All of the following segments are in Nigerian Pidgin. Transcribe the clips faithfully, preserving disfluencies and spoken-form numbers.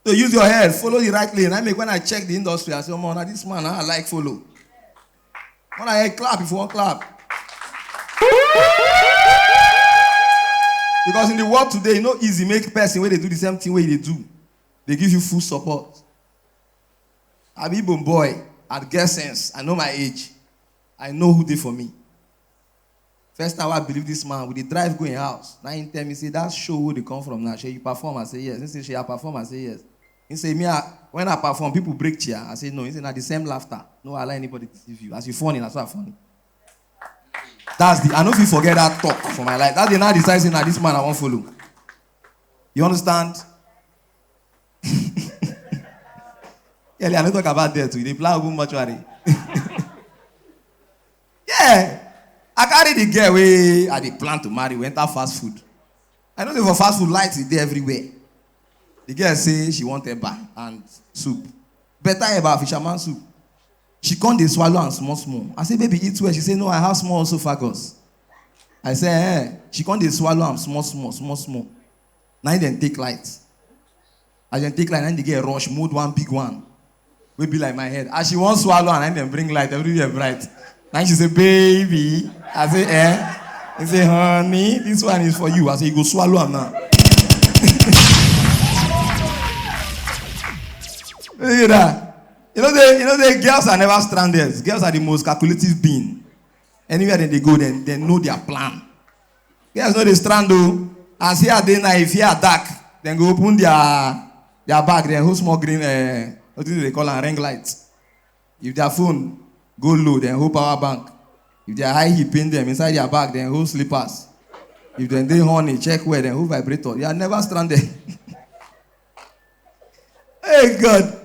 So use your head, follow the right lane. I make when I check the industry, I say, "Omo, na this man I like follow." When I hear clap, if you want clap. Because in the world today, e no easy make person wey dey do the same thing wey you dey do. They give you full support. I be Igbo boy, I get sense, I know my age. I know who dey for me. First time I believe this man, we dey drive go him house. Now he tell me, say, "That show wey dey come from now, shey you perform?" I say, "Yes." He say, "Shey I perform?" I say, "Yes." He say, "Me, I, when I perform, people break chair." I say, "No." He say, "Na the same laughter. No allow anybody deceive you. As you funny, na so I funny." That's the, I no fit forget that talk for my life. That day now I decide say na this man I wan follow. You understand? Yeah, I no talk about death. We dey plan open mortuary. Yeah. I carry the girl wey I dey plan to marry. We enter fast food. I know say for fast food, light is there everywhere. The girl say she want eba and soup. Better eba, fisherman soup. She come dey swallow am small small. I say, "Baby, eat well." She say, "No, I have small esophagus." I say, "Eh." She come dey swallow am small small, small small. Na im dem take light. As dem take light, na im the girl rush mold one big one wey be like my head. As she wan swallow am, na im dem bring light, everywhere bright. Na im she say, "Baby." I say, "Eh?" He say, "Honey, this one is for you." I say, "You go swallow am now." You know that. You know, they, you know, the girls are never stranded. Girls are the most calculative being. Anywhere dem dey go, dem, dem know their plan. Girls no dey strand o. As here dey now, if here dark, dem go open their, their bag, dem hold small green, eh, wetin dem dey call am, ring light. If their phone go low, dem hold power bank. If their high heel pain dem, inside their bag, dem hold slippers. If dem dey horny, check well, dem hold vibrator. You are never stranded. Hey God.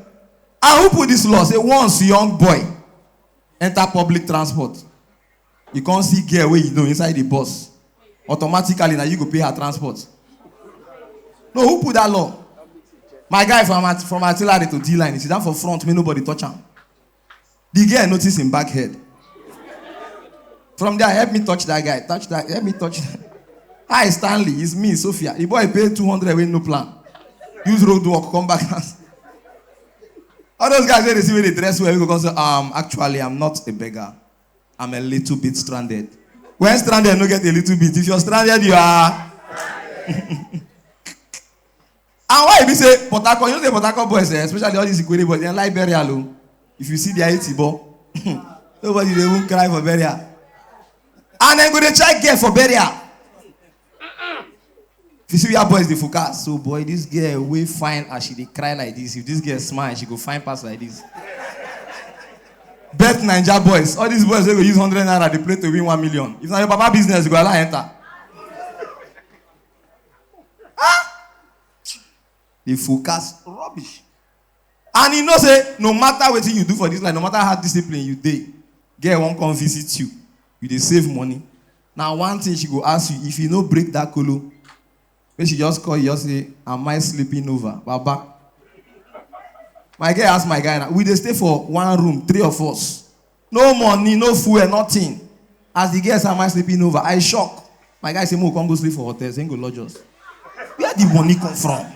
And who put this law? Say once young boy enter public transport, you come see girl wey you know inside the bus, automatically na you go pay her transport. No, who put that law? My guy from At-, from Artillery to D-Line, he sit down for front, make nobody touch am. The girl notice him back head. From there, "Help me touch that guy. Touch that. Help me touch that." "Hi, Stanley. It's me, Sophia." The boy pay two hundred wey no plan. Use road work, come back house. All those guys wey dey see wey dey dress well, we go come say, "Um, actually, I'm not a beggar. I'm a little bit stranded." When stranded, no get a little bit. If you're stranded, you are. And why e be say Port Harcourt, you know say Port Harcourt boys, eh, especially all these Ikwere boys, dem like burial o. If you see their eighty ball, nobody dey even cry for burial. And dem go dey try get for burial. If you see where boys dey focus, so boy, this girl wey fine as she dey cry like this, if this girl smile, she go fine pass like this. Bet Naija boys, all these boys wey go use hundred naira dey play to win one million. If na your papa business, you go allow enter. Dey focus rubbish. And you know say no matter wetin you do for this life, no matter how disciplined you dey, girl wan come visit you, you dey save money. Na one thing she go ask you, if you no break that kolo, make she just call you, just say, "Am I sleeping over, Baba?" My girl ask my guy now, we dey stay for one room, three of us. No money, no fuel, nothing. As the girl say, "Am I sleeping over?" I shock. My guy say, "Mo come go sleep for hotel, say go lodge us." Where the money come from?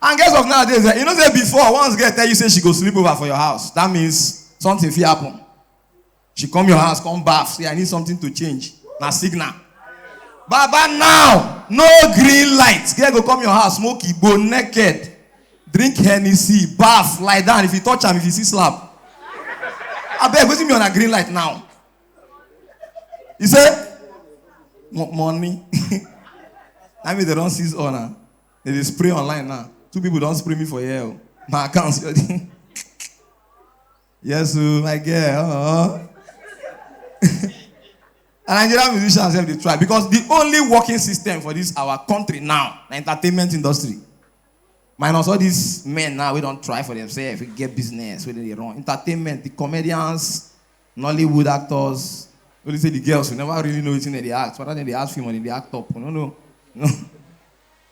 And girls of nowadays, eh, you know say before, once girl tell you say she go sleep over for your house, that means something fit happen. She come your house, come baff, say, "I need something to change." Na signal. Baba, now, no green light. Girl go come your house, smoke igbo, naked, drink Hennessy, baff, lie down. If you touch am, if you see slap. Abeg, wetin be una green light now? He say, "Mo-, money." I mean, they don seize all now. They dey spray online now. Two people don spray me for here o. My account. Yes o, my girl. Uh-huh. And Nigerian musicians sef dey try, because the only working system for this our country now na entertainment industry. Minus all these men now wey don try for themselves, wey get business, wey dey run. Entertainment, the comedians, Nollywood actors, only say the girls, we never really know wetin dem dey act. Whether dem dey act film or dem dey act up, we no know. No.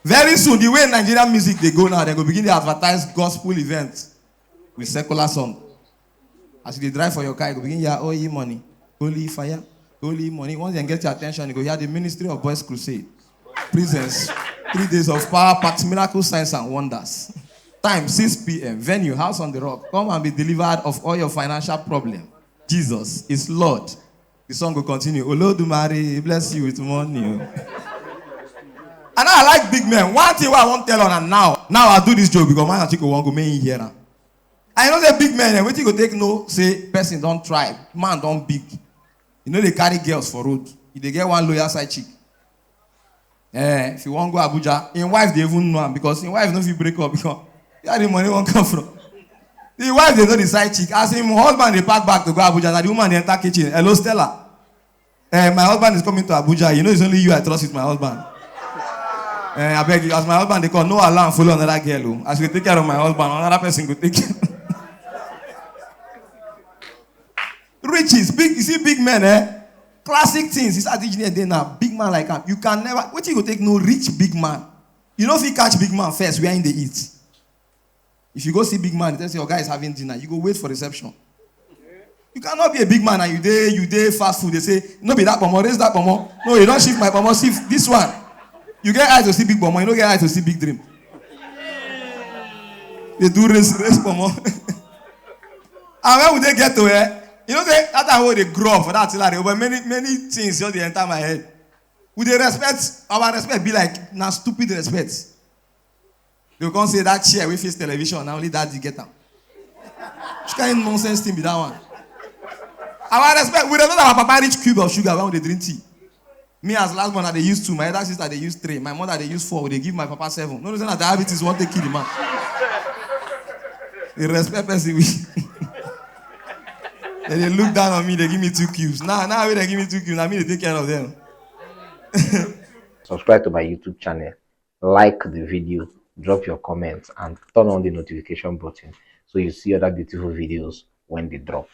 Very soon, the way Nigerian music dey go now, dem go begin dey advertise gospel events with secular song. As you dey drive for your car, you go begin hear, "Holy money, holy fire, holy money." Once dem get your attention, you go hear the Ministry of Boys Crusade, Presence, Three days of power packs, miracle signs and wonders. Time six p.m. Venue, House on the Rock. Come and be delivered of all your financial problem. Jesus is Lord. The song will continue. Olodumare bless you with money. Oh. And I like big men. One thing I won't tell on and now. Now I do this joke because man and chico won't go main here. I know the big men, and wetin go take no say person don't try, man don't big. You know they carry girls for road. If they get one loyal side chick, eh, if you won't go Abuja, in wife they even know am because in wife no fit break up because where the money won't come from. The wife they know the side chick. As him husband they pack back to go Abuja, na the woman they enter kitchen. Hello Stella. Eh, my husband is coming to Abuja. You know it's only you I trust with my husband. Eh, I beg you, as my husband they call, no alarm follow another girl. Oh. As we take care of my husband, another person go take care. Riches, big, you see big men, eh? Classic things. It's at the day now. Big man like him. You can never, what you go take no rich big man. You know if you catch big man first, where in they eat. If you go see big man, they say your guy is having dinner. You go wait for reception. You cannot be a big man and you dey you dey fast food. They say no be that pomo, raise that pomo. No, you don't shift my pomo, shift this one. You get eyes to see big pomo, you don't get eyes to see big dream. They do raise raise pomo. And when we they get to where you know say that time wey we dey grow up for that till I dey but many many things just dey enter my head. We dey respect our respect be like na stupid respect. They go come say that chair wey face television na only daddy get am. Which kind nonsense thing be that one? Our respect we respect our papa reach cube of sugar when we dey drink tea. Me as last born I dey use two, my elder sister dey use three, my mother dey use four, we dey give my papa seven. No reason that diabetes wan take kill the man. They respect person we. They dey look down on me, they give me two cubes. Now now wey they give me two cubes, na me dey take care of them. Subscribe to my YouTube channel, like the video, drop your comments, and turn on the notification button so you see other beautiful videos when they drop.